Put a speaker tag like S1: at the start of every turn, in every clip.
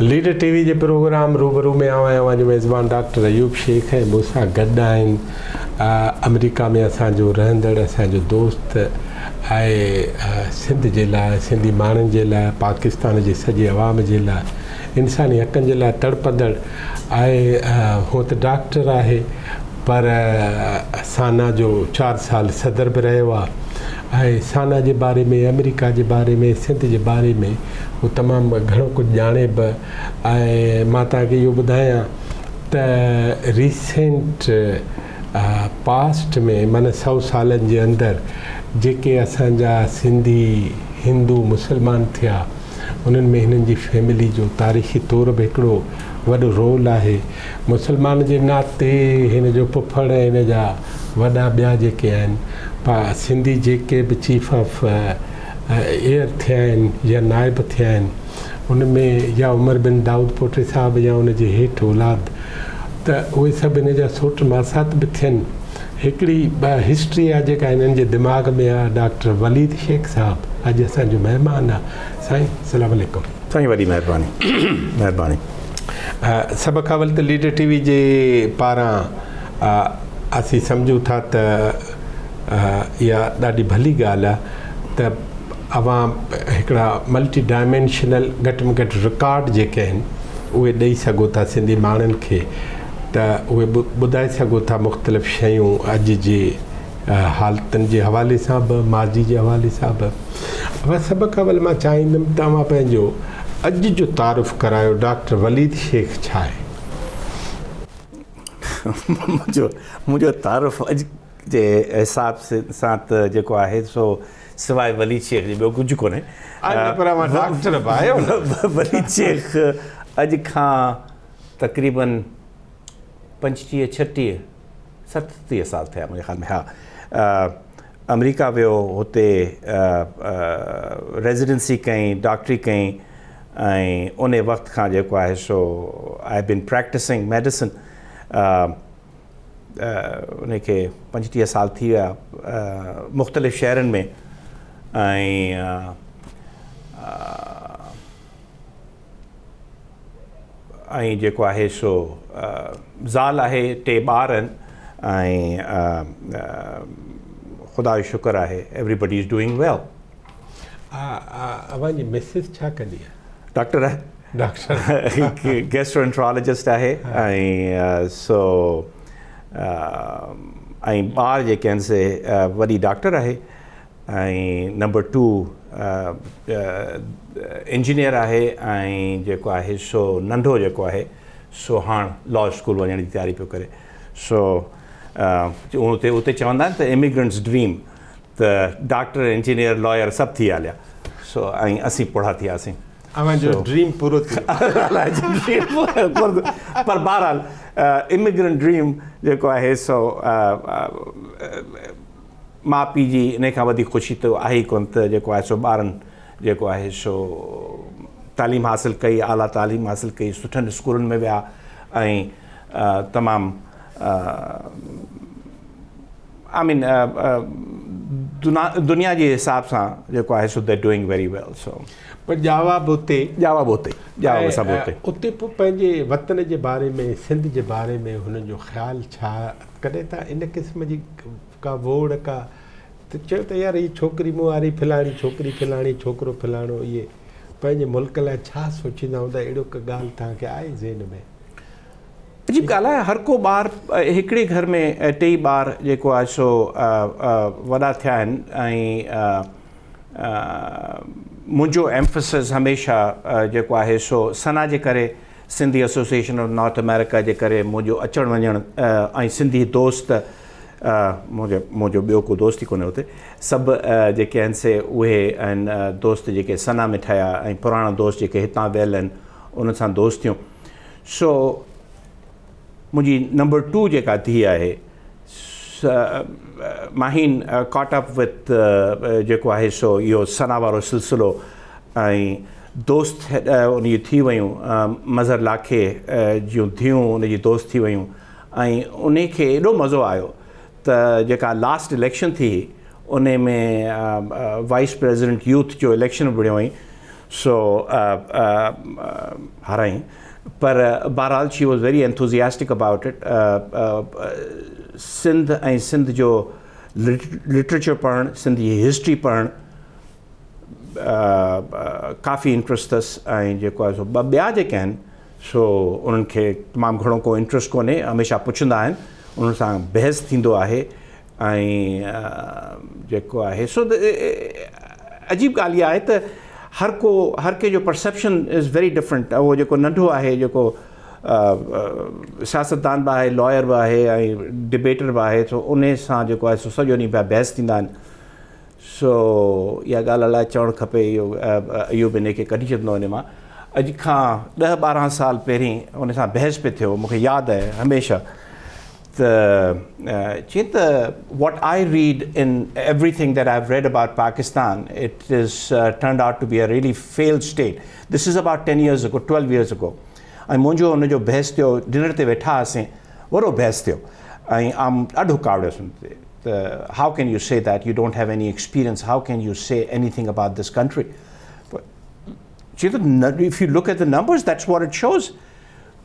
S1: Leader ٽي V جي programme روبرو ۾ آئون آهيان اوهان جو ميزبان ڊاڪٽر ايوب شيخ ۽ مون سان گڏ آهن آمريڪا ۾ اسان جو رهندڙ اسان جو دوست ۽ سنڌ جي لاء سنڌي ماڻهن جي لاء پاڪستان جي سڄي عوام جي لاء انساني حقن جي لاء تڙپندڙ ۽ هونء ته ڊاڪٽر آهي پر سانا جو چار سال صدر به رهيو آهي ۽ سانا جي باري ۾ آمريڪا جي باري ۾ سنڌ جي باري ۾ هو تمام گهڻو ڪجهه ڄاڻي به ۽ مان توهان کي اهو ٻڌايان ته ريسينٽ پاسٽ ۾ معنيٰ سئو سالن جي اندر جيڪي اسان جا سنڌي هندو مسلمان ٿيا انهن ۾ هنن جي فيملي جو تاريخي طور به هڪڙو وڏو رول آهي. مسلمان جي ناتي هن جو پڦڙ ۽ هن جا وڏا ٻيا جيڪي آهن پا سنڌي جيڪي به چيف آف ايئر ٿيا آهن يا نائب ٿيا آهن ان ۾ يا عمر بن دائود پوٽي صاحب يا ان جي هيٺ اولاد ته اهي سڀ هن جا سوٽ ماسات به ٿين. هڪڙي هسٽري آهي جيڪا هنن جي دماغ ۾ آهي ڊاڪٽر وليد شيخ صاحب اڄ اسان جو مهمان آهي سائين السلام عليڪم.
S2: سائين وڏي مهرباني مهرباني.
S1: سڀ کان اول ته ليڊر ٽي وي جي پاران اسين سمجهون ٿا ته اها ڏاڍي ڀلي ڳالهه آهي ته اوهان هڪڙا ملٽي ڊائمينشنل گهٽ ۾ گهٽ رڪارڊ جيڪي آهن اهي ڏئي سگهو ٿا سنڌي ماڻهن کي ته اهي ٻڌائي سگهو ٿا مختلف شيون اڄ جي حالتن جي حوالي سان به ماضي جي حوالي سان به. اوهان سڀ کان اول مان چاهيندم ته اوهان پنهنجو اڄ جو تعارف ڪرايو ڊاڪٽر وليد شيخ ڇا آهي؟
S2: منهنجو منهنجو تعارف اڄ جي حساب سان ته جيڪو آهي سو سواء وليد شيخ جي ٻيو ڪجهه ڪونهي.
S1: نه پر اوهان ڊاڪٽر به آهيو نه.
S2: وليد شيخ اڄ کان تقريبن پنجٽيهه ڇٽيهه ستٽيهه سال ٿيا منهنجي خيال ۾ ها آمريڪا ويو هتي ريزيڊنسي ڪئين ڊاڪٽري ڪئين ۽ ان وقت کان جيڪو آهي سو آئي بين پريڪٽسنگ ميڊيسن ان کي پنجٽيهه سال ٿي ويا مختلف شهرن ۾ ۽ ۽ جيڪو آهي سو زال آهي ٽي ٻار آهن ۽ خدا جو شڪر آهي ايوري بڊي از ڊوئنگ ويل.
S1: اوهان جي مسز ڇا ڪندي آهي؟
S2: ڊاڪٽر آهي.
S1: ڊاڪٽر
S2: گيسٽرو انٽرالوجسٽ آهي ۽ سو ۽ ٻار جيڪي آهن سي وڏي ڊاڪٽر آهي ۽ نمبر ٽو انجنيئر آهي ۽ جيڪو آهي سو ننڍو جيڪو آهي سو هاڻ لا اسڪول وڃڻ جي تياري پيو ڪري سو اتي اتي چوندا آهن ته اميگرنٽس ڊريم ته ڊاڪٽر انجنيئر لائر سڀ ٿي هليا سو ۽ اسين پوڙها ٿي وياسين.
S1: اوهان جو ڊريم پورو ٿي
S2: ويو. پر بهرحال اميگرنٽ ڊريم جيڪو آهي سو ماء پيء جي انهي کان وڌيڪ خوشي ته آهي ئي ڪونه ته جيڪو آهي سو ٻارن جيڪو آهي سو تعليم حاصل ڪئي اعليٰ تعليم حاصل ڪئي سٺن اسڪولن ۾ ويا ۽ تمام آء مين دنيا جي حساب سان جيڪو آهي سو the doing very well سو
S1: پر ڄاوا به اتي
S2: ڄاوا به اتي ڄاوا به سڀ اتي
S1: اتي پوء پنهنجي وطن جي باري ۾ سنڌ جي باري ۾ هنن جو خيال ڇا ڪڏهن ته ان قسم جي ڪا ووڙ ڪا ته چيو ته يار هي ڇوڪري مون واري فلاڻي ڇوڪري فلاڻي ڇوڪرو فلاڻو اهي پنهنجي ملڪ لاء ڇا سوچيندا هوندا اهڙو ڪا ڳالهه توهان کي آئي ذهن ۾؟
S2: عجيب ڳالهه آهي هر ڪو ٻار هڪڙي گهر ۾ ٽيئي ٻار جيڪو آهي سو وڏا ٿيا آهن ۽ منهنجو ايمفسس هميشه جيڪو آهي سو ثنا جي ڪري Sindhi association of North America جي ڪري منهنجو اچڻ وڃڻ ۽ سنڌي دوست منهنجو منهنجو ٻيو ڪو دوست ئي ڪونهي اتي سڀ جيڪي آهن سي اهي آهن دوست جيڪي ثنا ۾ ٺهيا ۽ پراڻا دوست جيڪي هتان ويل آهن انهن سان دوست ٿيون سو منهنجي نمبر ٽو جيڪا ڌيء آهي ماهين ڪاٽ اپ وٿ جيڪو آهي سو اهو ثنا وارو سلسلو ۽ دوست ان جي ٿي ويون مظهر لاکي جون ڌيئون ان جي دوست ٿي ويون ۽ ان کي ايڏو مزو آيو ته جيڪا لاسٽ اليڪشن ٿي ان ۾ وائس پريزيڊنٽ يوٿ جو اليڪشن وڙهيو هئائين. سو هارائين پر بهرحال she was very enthusiastic about it Sindh ۽ Sindh جو لٽريچر پڙهڻ سنڌ جي هسٽري پڙهڻ ڪافي انٽرسٽ اٿس ۽ جيڪو آهي سو ٻه ٻيا جيڪي آهن سو انهن کي تمام گهڻو ڪو انٽرسٽ ڪونهي هميشه پڇندا آهن انهن سان بحث ٿيندو آهي ۽ جيڪو آهي سو عجيب ڳالهه اها آهي ته هر ڪو هر ڪنهن جو پرسيپشن is very different اهو جيڪو ننڍو آهي جيڪو سياستدان به آهي لائر به آهي ۽ ڊبيٽر به آهي سو ان سان جيڪو آهي سو سڄو ڏينهن پيا بحث ٿيندا آهن سو اها ڳالهه الائي چوڻ کپي اهو ايوب ان کي ڪڍي ڇڏندو ان مان اڄ کان ڏهه ٻارهن سال پهرين ان سان بحث پئي ٿيو مونکي ياد آهي هميشه ته چي ته what I read in everything that I have read about Pakistan it is turned out to be a really failed state this is about ten years ago twelve years ago ۽ منهنجو ان جو بحث ٿيو ڊنر تي ويٺا هئاسين وڏو بحث ٿيو ۽ آم ڏاڍو ڪاوڙيس ان تي ته how can you say that you don't have any experience how can you say anything about this country چي ته if you look at the numbers that's what it shows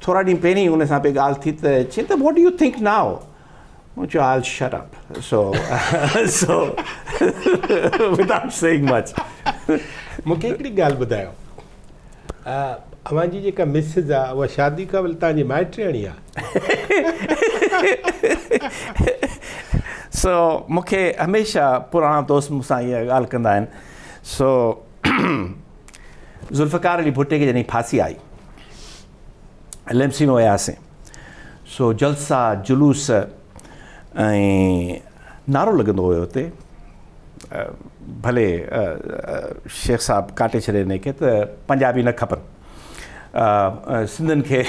S2: ٿورا ڏينهن پهرين ان سان پئي ڳالهه ٿي ته چي ته what do you think now مون چيو I shut up so so without saying much
S1: مون کي هڪڙي ڳالهه ٻڌايو اوهان جي جيڪا مسز آ اها شادي کان اول توهان جي مائٽياڻي آ
S2: سو مون کي هميشه پراڻا دوست مون سان اها ڳالهه ڪندا آهن سو ذوالفقار علي ڀٽي کي جڏهن ڦاسي آئي ايل ايم سي ۾ وياسين سو جلسا جلوس ۽ نعرو لڳندو هيو اتي ڀلي شيخ صاحب ڪاٽي ڇڏي ان کي ته پنجابي نه کپن سنڌين کي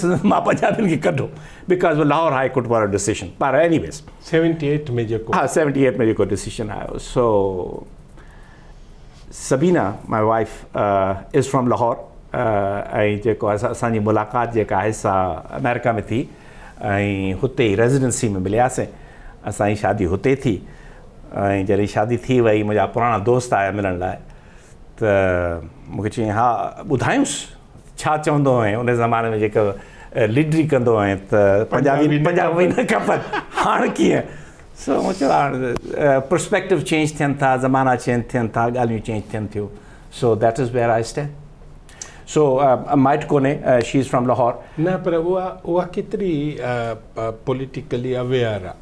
S2: سنڌ مان پنجابين کي ڪڍو because Lahore high court وارو ڊسيشن پر ايني ويز
S1: 78 ۾ جيڪو
S2: ها 78 ۾ جيڪو ڊسيشن آيو سو Sabina my wife is from Lahore ۽ جيڪو اسان جي ملاقات جيڪا آهي سا آمريڪا ۾ ٿي ۽ هتي ئي ريزيڊنسي ۾ ملياسين اسان جي شادي هتي ٿي ۽ جڏهن شادي ٿي وئي منهنجا پراڻا دوست آيا ملڻ لاء ته مونکي چيائين ها ٻڌايونس ڇا چوندو هئين ان زماني ۾ جيڪو ليڊري ڪندو هئين ته پنجابي پنجابي نه کپن هاڻ ڪيئن سو مون چيو هاڻ پرسپيڪٽو چينج ٿين ٿا زمانا چينج ٿين ٿا ڳالهيون چينج ٿين ٿيون so that is where I stand so مائٽ ڪونهي شي از فرام لاهور.
S1: نه پر اها اها ڪيتري پوليٽيڪلي اويئر آ.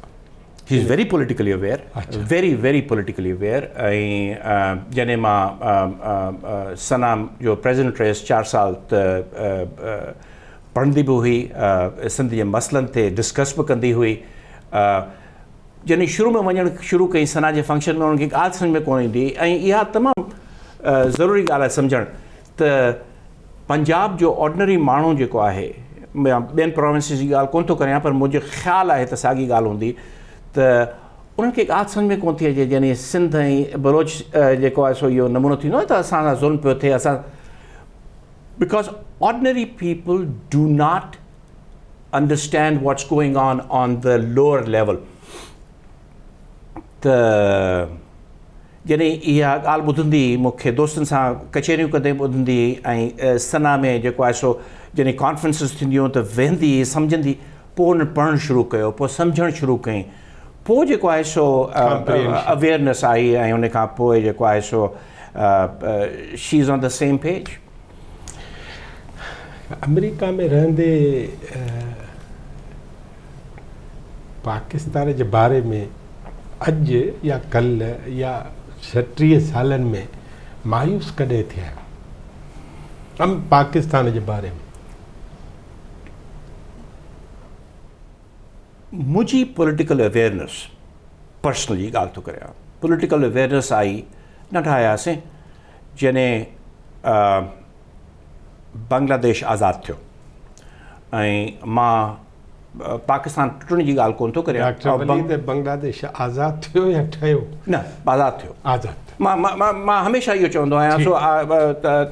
S2: He is very politically aware very very politically aware ۽ جڏهن مان سنا جو پريزيڊنٽ رهيس چار سال ته پڙهندي به هئي سنڌ جي مسئلن تي ڊسڪس به ڪندي هئي جڏهن شروع ۾ وڃڻ شروع ڪئي سنا جي فنڪشن ۾ انهن کي ڳالهه سمجھ ۾ ڪونه ايندي ۽ اها تمام ضروري ڳالهه آهي سمجھڻ ته پنجاب جو آرڊنري ماڻهو جيڪو آهي يا ٻين پروونسز جي ڳالهه ڪونه ٿو ڪريان پر منهنجو خيال آهي ته ساڳي ڳالهه هوندي ته انهن کي ڳالهه سمجھ ۾ ڪونه ٿي اچي يعني سنڌ ۽ بلوچ جيڪو آهي سو اهو نمونو ٿيندو آهي ته اسان سان ظلم پيو ٿئي اسان because ordinary people do not understand what's going on on the lower level ته جڏهن اها ڳالهه ٻڌندي مون کي دوستن سان ڪچهريون ڪندي ٻڌندي ۽ سنا ۾ جيڪو آهي سو جڏهن ڪانفرنسز ٿينديون ته ويهندي سمجهندي پوء ان پڙهڻ شروع ڪيو پوء سمجهڻ شروع ڪئي پوء جيڪو آهي سو اويئرنيس آئي ۽ ان کان پوء جيڪو آهي سو she is on the same page.
S1: آمريڪا ۾ رهندي پاڪستان جي باري ۾ اڄ يا ڪلهه يا 36 سالن ۾ مايوس ڪڏهن ٿيا آهيو پاڪستان جي باري ۾؟
S2: منهنجي پوليٽيڪل اويئرنيس پرسنلي ڳالهه ٿو ڪريان پوليٽيڪل اويئرنيس آئي ننڍا هياسين جڏهن بنگلاديش آزاد ٿيو ۽ مان پاڪستان ٽٽڻ جي ڳالهه ڪونه ٿو ڪريان.
S1: ڊاڪٽر وليد بنگلاديش آزاد ٿيو يا ٺهيو؟
S2: نه آزاد ٿيو.
S1: آزاد.
S2: مان مان هميشه اهو چوندو آهيان سو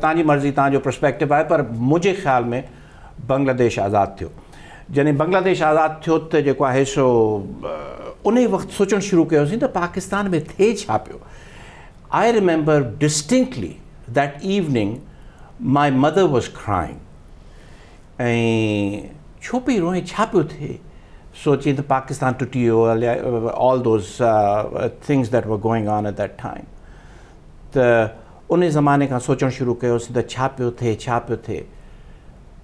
S2: تان جي مرضي تان جو پرسپيڪٽو آهي پر منهنجي خيال ۾ بنگلاديش آزاد ٿيو. جڏهن بنگلاديش آزاد ٿيو ته جيڪو آهي سو انهي وقت سوچڻ شروع ڪيوسين ته پاڪستان ۾ ٿئي ڇا پيو. I remember distinctly That evening my mother was crying ۽ ڇو پئي روئين ڇا پيو ٿئي؟ سو چيائين ته پاڪستان ٽٽي ويو all those things that were going on at that time ته ان زماني کان سوچڻ شروع ڪيوسين ته ڇا پيو ٿئي ڇا پيو ٿئي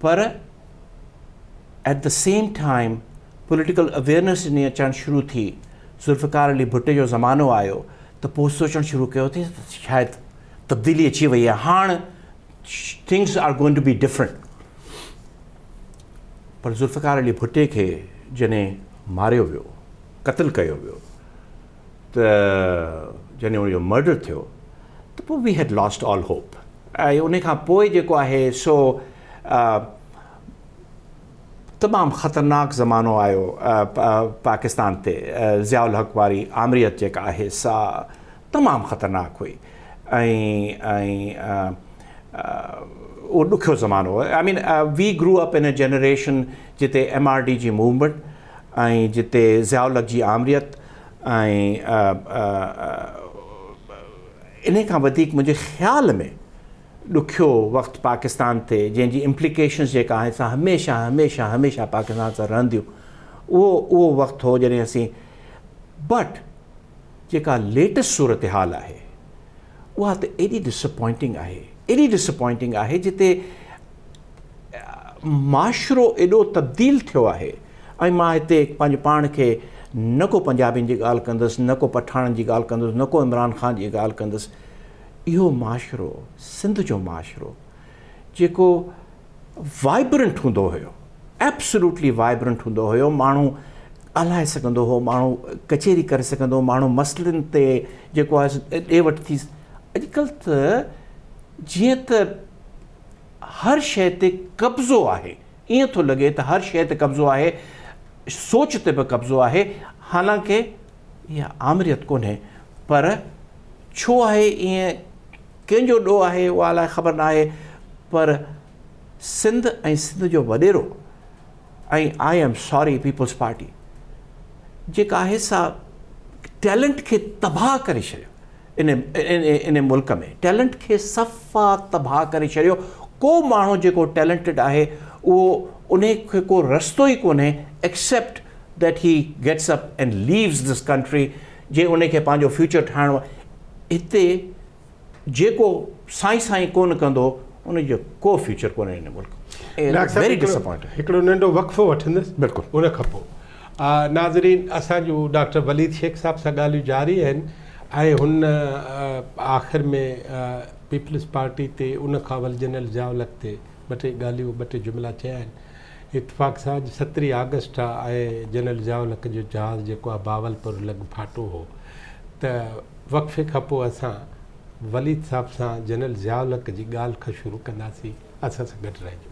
S2: پر at the same time political awareness جڏهن اچڻ شروع ٿي ذوالفقار علي ڀٽي جو زمانو آيو ته پوء سوچڻ شروع ڪيو ته شايد تبديلي اچي وئي آهي هاڻ things are going to be different پر ذوالفقار علي ڀٽي کي جڏهن ماريو ويو قتل ڪيو ويو ته جڏهن ان جو مرڊر ٿيو ته پوء we had lost all hope ۽ ان کان پوء جيڪو آهي سو تمام خطرناڪ زمانو آيو پاڪستان تي ضياء الحق واري آمريت جيڪا آهي سا تمام خطرناڪ هئي ۽ ۽ اهو ڏکيو زمانو هو I mean we grow up in a generation جتي ايم آر ڊي جي موومينٽ ۽ جتي ضياء الحق جي آمريت ۽ انهي کان وڌيڪ منهنجي خيال ۾ ڏکيو وقت پاڪستان تي جنهن جي امپليڪيشنز جيڪا آهن سا هميشه هميشه هميشه پاڪستان سان رهنديون اهو اهو وقت هو جڏهن اسين بٽ جيڪا ليٽسٽ صورتحال آهي اها ته ايڏي ڊسپوائنٽنگ آهي ايڏي ڊسپوائنٽنگ آهي جتي معاشرو ايڏو تبديل ٿيو آهي ۽ مان هتي پنهنجو پاڻ کي نه ڪو پنجابين جي ڳالهه ڪندس نه ڪو پٺاڻن جي ڳالهه ڪندس نه ڪو عمران خان جي ڳالهه ڪندس اهو معاشرو سنڌ جو معاشرو جيڪو وائبرنٽ هوندو هيو ايبسولوٽلي وائبرنٽ هوندو هيو ماڻهو ڳالهائي سگهندو هو ماڻهو ڪچهري ڪري سگهندو هو ماڻهو مسئلن تي جيڪو آهي ڏي وٺ ٿي اڄڪلهه ته جيئن ته هر شيء تي قبضو آهي ائين ٿو لڳي ته هر شيء تي قبضو آهي سوچ تي به قبضو آهي حالانڪه اها آمريت ڪونهي پر ڇو آهي ائين ڪنهن جو ڏوهه آهي اها الائي خبر ناهي پر سنڌ ۽ سنڌ جو وڏيرو ۽ I am sorry Peoples Party جيڪا آهي سا ٽيلنٽ کي تباهه ڪري ڇڏيو ان ان ملڪ ۾ ٽيلنٽ کي صفا تباهه ڪري ڇڏيو ڪو ماڻهو جيڪو ٽيلنٽيڊ آهي اهو ان کي ڪو رستو ئي ڪونهي except that he gets up and leaves this country جي ان کي پنهنجو فيوچر ٺاهڻو هتي جيڪو سائين سائين ڪونه ڪندو ان جو ڪو فيوچر ڪونهي هن ملڪ
S1: ڊاڪٽر
S2: ويري
S1: صاحب
S2: ڊسپوائنٽيڊ
S1: هڪڙو ننڍو وقفو وٺندس
S2: بلڪل
S1: ان کان پوء ناظرين اسان جون ڊاڪٽر وليد شيخ صاحب سان ڳالهيون جاري آهن ۽ هن آخر ۾ پيپلز پارٽي تي ان کان اول جنرل ضياء الحق تي ٻه ٽي ڳالهيون ٻه ٽي جملا چيا آهن اتفاق سان اڄ سترهين آگسٽ آهي ۽ جنرل ضياء الحق جو جهاز جيڪو آهي بهاولپور لڳ ڦاٽو هو ته وقفي کان پوء اسان وليد صاحب سان جنرل ضياء الحق جي ڳالهه کان شروع ڪنداسين اسان سان گڏ رهجو.